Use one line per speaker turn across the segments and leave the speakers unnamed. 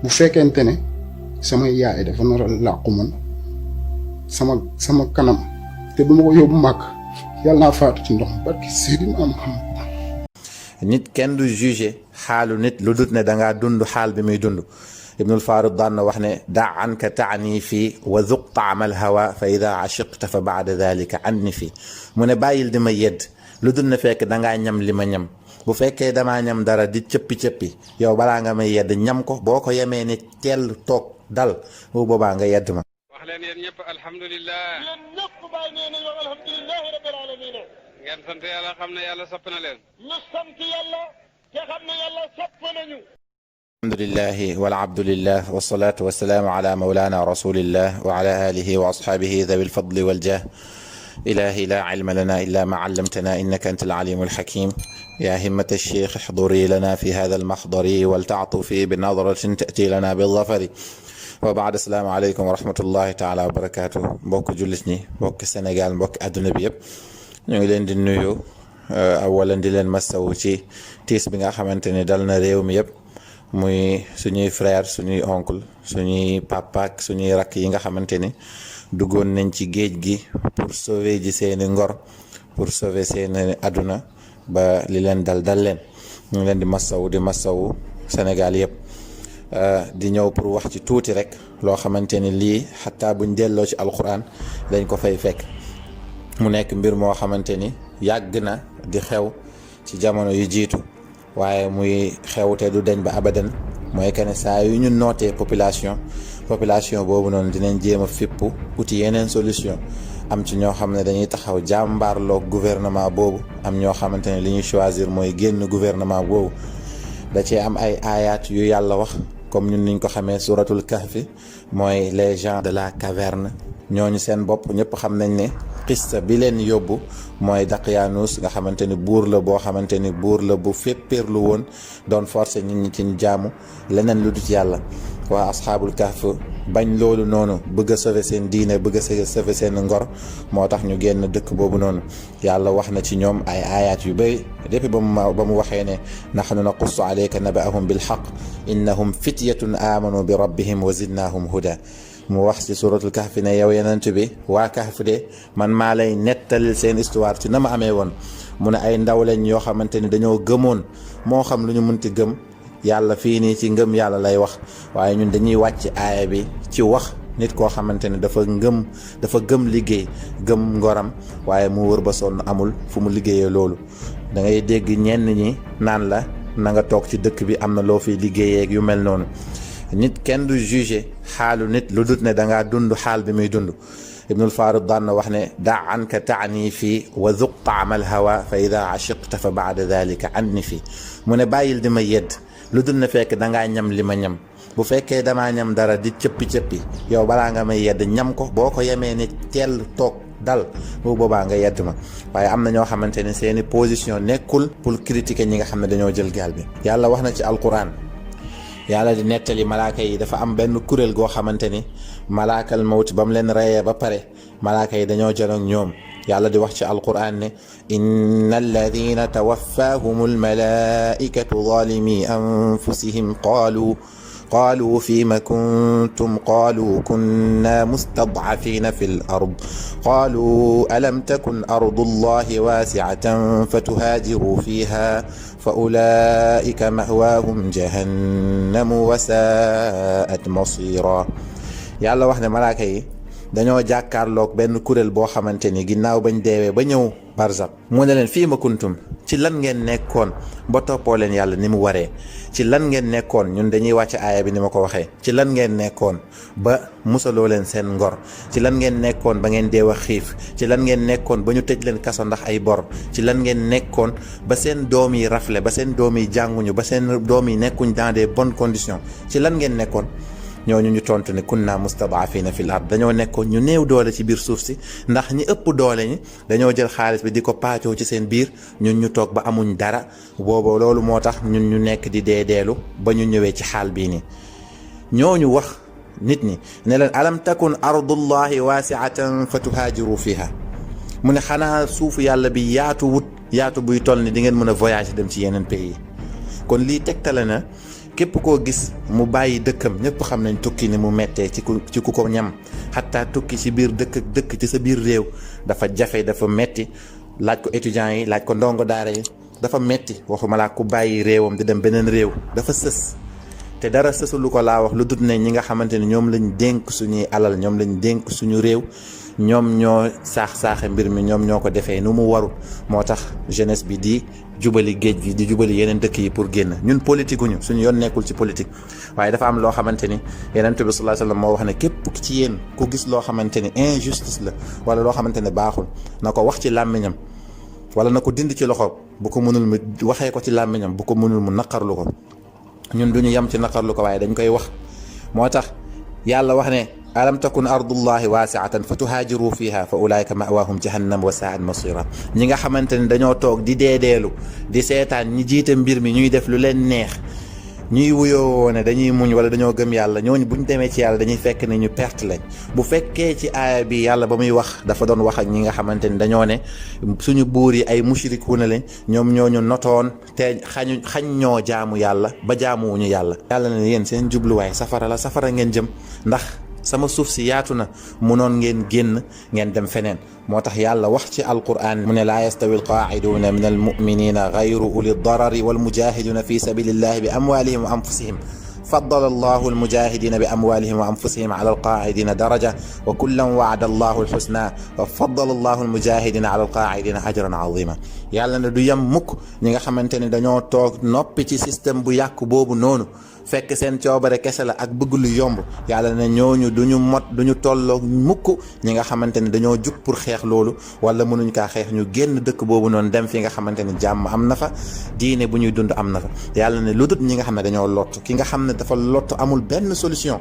bu fekkente ne sama yaay dafa nar a làqu man sama kanam te du ma ko yóbbu màkk yàlla naa faatu ci ndox barki Seydina Muhammad.
nit kenn du jugé xaalu nit lu dut ne dangaa dund xaal bi muy dund. ibnul Farid daan na wax ne daa anka taani fii wa zuq taamal hawa fa ida achiqta fa baada dalika anni fii mu ne bàyyil di ma yedd lu dul ne fekk dangaa ñam li ma ñam bu fekkee damaa ñam dara di cëppi-cëppi yow balaa nga may yedd ñam ko boo ko yemee ne teel toog dal bu boobaa nga yedd ma.
wax leen yéen ñëpp alhamdulilah.
yéen ñëpp bàyyi nee nañu alhamdulilahi rabbil alamin.
ngeen sant yàlla xam ne yàlla sopp na leen.
ñu sant yàlla te xam ne yàlla sopp nañu.
alhamdulillahi walabdulillah wasalaatu wasalaamu ala mawlana rasulillah wa ala alihi wa asxaabihi dawi lfadli waljah ilahi la ilma lana illa ma allamtana innaka anta alalimu alxakim ya himmata alcheikh ixduri lana fi hada almaxdari waltaatufi binadratin tati lana bilzafari wa baad asalaamu aleykum wa rahmatullahi taala wa barakatuh mbokk jullit ñi mbokk Sénégal mbokk adduna bi yëpp ñu ngi leen di nuyu awalan di leen masawu ci tiis bi nga xamante ne dal na réew mi yëpp muy suñuy frère suñuy oncle suñuy papa ak suñuy rakk yi nga xamante ni duggoon nañ ci géej gi pour sauver ji seeni ngor pour sauver seeni àdduna ba li leen dal leen ñu ngi leen di masawu Sénégal yëpp di ñëw pour wax ci tuuti rek loo xamante ni lii xataa buñ delloo ci alquran dañ ko fay fekk mu nekk mbir moo xamante ni yàgg na di xew ci jamono yu jiitu waaye muy xew te du deñ ba abadan mooy que ne saa yu ñu nootee population boobu noonu dinañ jéem a fippu uti yeneen solution am ci ñoo xam ne dañuy taxaw jàmbaarloog gouvernement boobu am ñoo xamante ne li ñuy choisir mooy génn gouvernement boobu da cee am ay aayaat yu yàlla wax comme ñun niñ ko xamee suratul kahfi mooy les gens de la caverne ñooñu seen bopp ñëpp xam nañ ne xista bi leen yóbbu mooy Daqyaanus nga xamante ni buur la boo xamante ni buur la bu féppéerlu woon doon forcé nit ñi ci jaamu leneen lu dut yàlla waa asxaabul kahf bañ loolu noonu bëgg a sauver seen diine bëgg a sauver seen ngor moo tax ñu génn dëkk boobu noonu yàlla wax na ci ñoom ay aayaat yu bëri depuis ba mu waxee ne nahnu naqussu alayka naba'ahum bil haqq innahum fityatun amanu bi rabbihim wa zidnahum huda mu wax ci suratul kahfi ne yow yenent bi waa kahf de man maa lay nettalil seen histoire ci na ma amee woon mu ne ay ndaw lañ yoo xamante ni dañoo gëmoon moo xam lu ñu mënti gëm yàlla fii nii ci ngëm yàlla lay wax waaye ñun dañuy wàcc aaya bi ci wax nit koo xamante ne dafa gëm liggéey gëm ngoram waaye mu wër ba sonn amul fu mu liggéeyee loolu da ngay dégg ñenn ñi naan la na nga toog ci dëkk bi am na loo fiy liggéeyeeg yu mel noonu nit kenn du jugé xaalu nit lu dut ne dangaa dund xaal bi muy dund ibnul Farid daan na wax ne daa anka taani fii wa zuq taamal hawa fa ida achiqta fa baada dalika anni fii mu ne bàyyil di ma yedd lu dul ne fekk dangaa ñam li ma ñam bu fekkee damaa ñam dara di cëppi-cëppi yow balaa nga may yedd ñam ko boo ko yemee ne teel toog dal bu boobaa nga yedd ma waaye am na ñoo xamante ne seeni position nekkul pour critiquer ñi nga xam ne dañoo jël gaal bi yàlla wax na ci alquran yàlla di nettali malaaka yi dafa am benn kuréel goo xamante ni malaakal mawt ba mu leen reyee ba pare malaaka yi dañoo jël ak ñoom yàlla di wax ci alquran ne inna alladina tawaffahum almalaikatu zalimi anfusihim قالوا فيما كنتم قالوا كنا مستضعفين في الأرض قالوا ألم تكن أرض الله واسعة فتهاجروا فيها فأولئك مأواهم جهنم وساءت مصيرا yàlla wax ne malaaka yi dañoo jàkkaarloog benn kuréel boo xamante ni ginnaaw bañ deewee ba ñëw barzak mu ne leen fii ma kuntum ci lan ngeen nekkoon ba toppoo leen yàlla ni mu waree ci lan ngeen nekkoon ñun dañuy wàcc aaya bi ni ma ko waxee ci lan ngeen nekkoon ba musaloo leen seen ngor ci lan ngeen nekkoon ba ngeen deew a xiif ci lan ngeen nekkoon ba ñu tëj leen kaso ndax ay bor ci lan ngeen nekkoon ba seen doom yi rafle ba seen doom yi jànguñu ba seen doom yi nekkuñ dans des bonnes conditions ci lan ngeen nekkoon ñooñu ñu tontu ne kunna mustadafina fil ard dañoo nekkoon ñu néew doole ci biir suuf si ndax ñi ëpp doole ñi dañoo jël xaalis bi di ko paacoo ci seen biir ñun ñu toog ba amuñ dara booba loolu moo tax ñun ñu nekk di deedeelu ba ñu ñëwee ci xaal bii nii ñooñu wax nit ñi ne leen alam takun ardullahi waasiatan fa tuhaajiru fiha mu ne xanaa suufu yàlla bi yaatu buy toll ni di ngeen mën a voyager dem ci yeneen pays yi kon lii tegtale na képp koo gis mu bàyyi dëkkam ñëpp xam nañ tukki ni mu mettee ci ku ko ñam xataa tukki ci biir dëkk ci sa biir réew dafa jafe dafa metti laaj ko étudiants yi laaj ko ndongo daara yi dafa metti waxuma laa ku bàyyi réewam di dem beneen réew dafa sës te dara sësu lu ko laa wax lu dut ne ñi nga xamante ni ñoom lañ dénk suñuy alal ñoom lañ dénk suñu réew ñoom ñoo saaxe mbir mi ñoom ñoo ko defee nu mu warul moo tax jeunesse bi di jubali géej gi di jubali yeneen dëkk yi pour génn ñun politique uñu suñu yoon nekkul ci politique waaye dafa am loo xamante ni Yonent bi sallallahu alayhi wasallam moo wax ne képp ci yéen ku gis loo xamante ni injustice la wala loo xamante ne baaxul na ko wax ci làmmiñam wala na ko dindi ci loxo bu ko mënul mu waxee ko ci làmmiñam bu ko mënul mu naqarlu ko ñun duñu yem ci naqarlu ko waaye dañ koy wax moo tax yàlla wax ne alam takun ardullahi waasi'atan fa tuhaajiru fiha fa ulaika ma'waahum jahannam wa saa'at masira ñi nga xamante ne dañoo toog di deedeelu di seetaan ñi jiite mbir mi ñuy def lu leen neex ñuy wuyoo ne dañuy muñ wala dañoo gëm yàlla ñooñu buñ demee ci yàlla dañuy fekk ne ñu perte lañ bu fekkee ci aaya bi yàlla ba muy wax dafa doon wax ak ñi nga xamante ni dañoo ne suñu buur yi ay mushrikuuna lañ ñoom ñooñu notoon te xañ ñoo jaamu yàlla ba jaamuwuñu yàlla ne yéen seen jubluwaay safara la safara ngeen jëm ndax sama suuf si yaatu na munoon ngeen génn ngeen dem feneen moo tax yàlla wax ci alquran mu ne laa yastawi alqaaciduuna min almuminina gayru uli darari walmujahiduna fi sabilillahi bi amwalihim wa anfusihim faddala allahu almujahidina bi amwalihim wa anfusihim ala alqaacidina daraja wa kullan wacada allahu alxusna wa faddala allahu almujahidina ala alqaacidina ajran azima yàlla ne du yem mukk ñi nga xamante ne dañoo toog noppi ci système bu yàq boobu noonu fekk seen coobare kese la ak bëgg lu yomb yàlla ne ñooñu duñu tolloo mukk ñi nga xamante ne dañoo jug pour xeex loolu wala mënuñ kaa xeex ñu génn dëkk boobu noonu dem fi nga xamante ne jàmm am na fa diine bu ñuy dund am na fa yàlla ne lu dut ñi nga xam ne dañoo lott ki nga xam ne dafa lott amul benn solution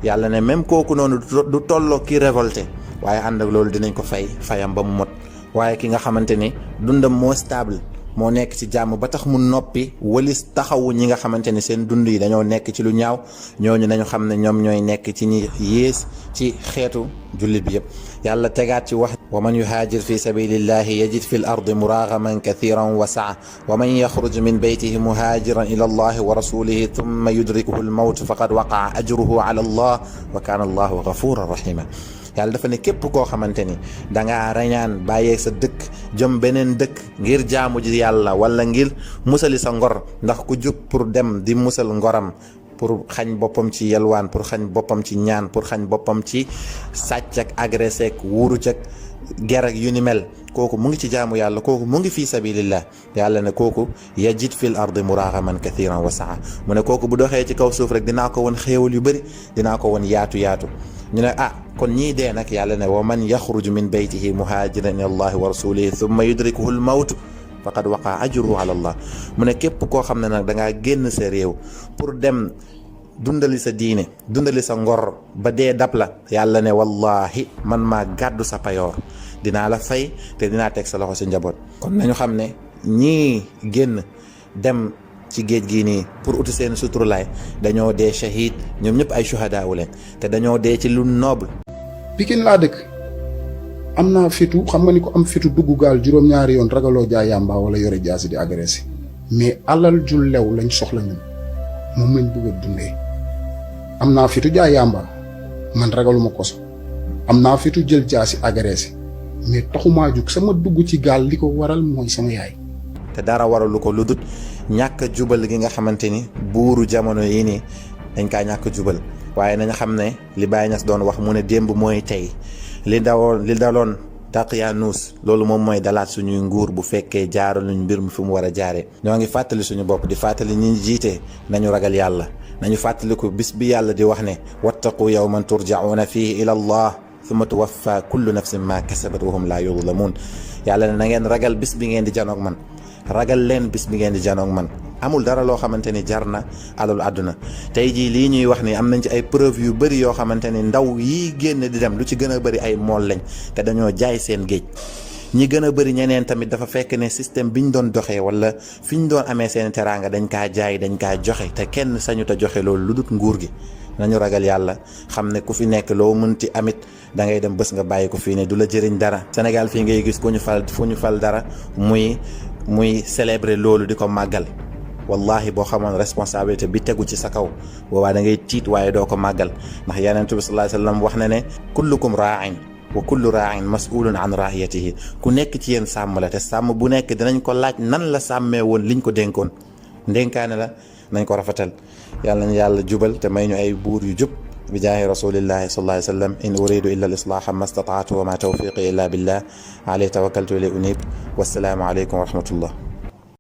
yàlla ne même kooku noonu du tolloo ki révolté waaye ànd ak loolu dinañ ko fayam ba mu mot waaye ki nga xamante ni dundam moo stable moo nekk ci jàmm ba tax mu noppi walis taxawu ñi nga xamante ne seen dund yi dañoo nekk ci lu ñaaw ñooñu nañu xam ne ñoom ñooy nekk ci ñi yées ci xeetu jullit bi yëpp yàlla tegaat ci wax wa man yuhaajir fi sabilillahi yajid fi l ardi muragaman kathiran wa saa wa man yaxruj min baytihi muhaajiran ila allahi wa rasulihi thumma yudrikuhu l mawt faqad waqaa ajruhu ala allah wa kaana allahu gafuran rahima yàlla dafa ne képp koo xamante ni dangaa rañaan bàyyee sa dëkk jëm beneen dëkk ngir jaamu ji yàlla wala ngir musali sa ngor ndax ku jóg pour dem di musal ngoram pour xañ boppam ci yelwaan pour xañ boppam ci ñaan pour xañ boppam ci sàcc ak agressé ak wuuru ak ger ak yu ni mel kooku mu ngi ci jaamu yàlla kooku mu ngi fii sabilillah yàlla ne kooku yajid fil ardi muragaman kathiran wa saa mu ne kooku bu doxee ci kaw suuf rek dinaa ko won xéewal yu bëri dinaa ko won yaatu ñu ne kon ñii dee nag yàlla ne wa man yaxruj min baytihi muhaajiran ila allahi wa rasulihi thumma yudrikuhu l mawt faqad waqaa ajruhu ala allah mu ne képp koo xam ne nag dangaa génn sa réew pour dem dundali sa diine dundali sa ngor ba dee dab la yàlla ne wallahi man maa gàddu sa payoor dinaa la fay te dinaa teg sa loxo si njaboot kon nañu xam ne ñii génn dem ci géej gii nii pour uti seen suturlaay dañoo dee shahid ñoom ñëpp ay shuhadaa leen te dañoo dee ci lu noble.
Pikine laa dëkk am naa fitu xam nga ni ko am fitu dugg gaal juróom-ñaari yoon ragaloo jaay yàmba wala yore jaasi di agressé mais alal ju lew lañ soxla ñun moom lañ bëgg a dundee am naa fitu jaay yàmba man ragaluma koso am naa fitu jël jaasi agressé mais taxumaa jug sama dugg ci gaal li ko waral mooy sama yaay.
te dara waralu ko lu dut ñàkk jubal gi nga xamante ni buuru jamono yi nii dañ kaa ñàkk jubal waaye nañu xam ne li Baye Niass doon wax mu ne démb mooy tey li daloon Daqyaanus loolu moom mooy dalaat suñuy nguur bu fekkee jaaraluñ mbir mi fi mu war a jaaree. ñoo ngi fàttali suñu bopp di fàttali ñi jiite nañu ragal yàlla nañu fàttaliku bis bi yàlla di wax ne wattaqu yawman turja'una fihi ila allah thumma tuwaffa kullu nafsin ma kasabat wa hum la yuzlamun yàlla ne na ngeen ragal bis bi ngeen di janoog man ragal leen bis bi ngeen di janoog man amul dara loo xamante ni jar na alalu àdduna tey jii lii ñuy wax ni am nañ ci ay preuve yu bëri yoo xamante ni ndaw yii génn di dem lu ci gën a bëri ay mool lañ te dañoo jaay seen géej ñi gën a bëri ñeneen tamit dafa fekk ne système bi ñu doon doxee wala fi ñu doon amee seen teraanga dañ kaa jaay dañ kaa joxe te kenn sañu ta joxe loolu lu dut nguur gi nañu ragal yàlla xam ne ku fi nekk loo mënti amit da ngay dem bés nga bàyyi ko fii ne du la jëriñ dara Sénégal fii ngay gis fu ñu fal dara muy célébrer loolu di ko màggal wallahi boo xamoon responsabilité bi tegu ci sa kaw boobaa da ngay tiit waaye doo ko màggal ndax Yonent bi sallallahu alayhi wasallam wax na ne kullukum raa'in wa kullu raa'in mas'ulun an ra'iyatihi ku nekk ci yéen sàmm la te sàmm bu nekk dinañ ko laaj nan la sàmmee woon liñ ko dénkoon ndénkaane la nañ ko rafetal yàlla nañ yàlla jubal te may ñu ay buur yu jub bi jaahi rasulillahi sallallahu alayhi wasallam in uridu illa al-islaha ma stata'tu wa ma tawfiqi illa billah alayhi tawakkaltu wa ilayhi unib wassalaamu alaykum wa rahmatullah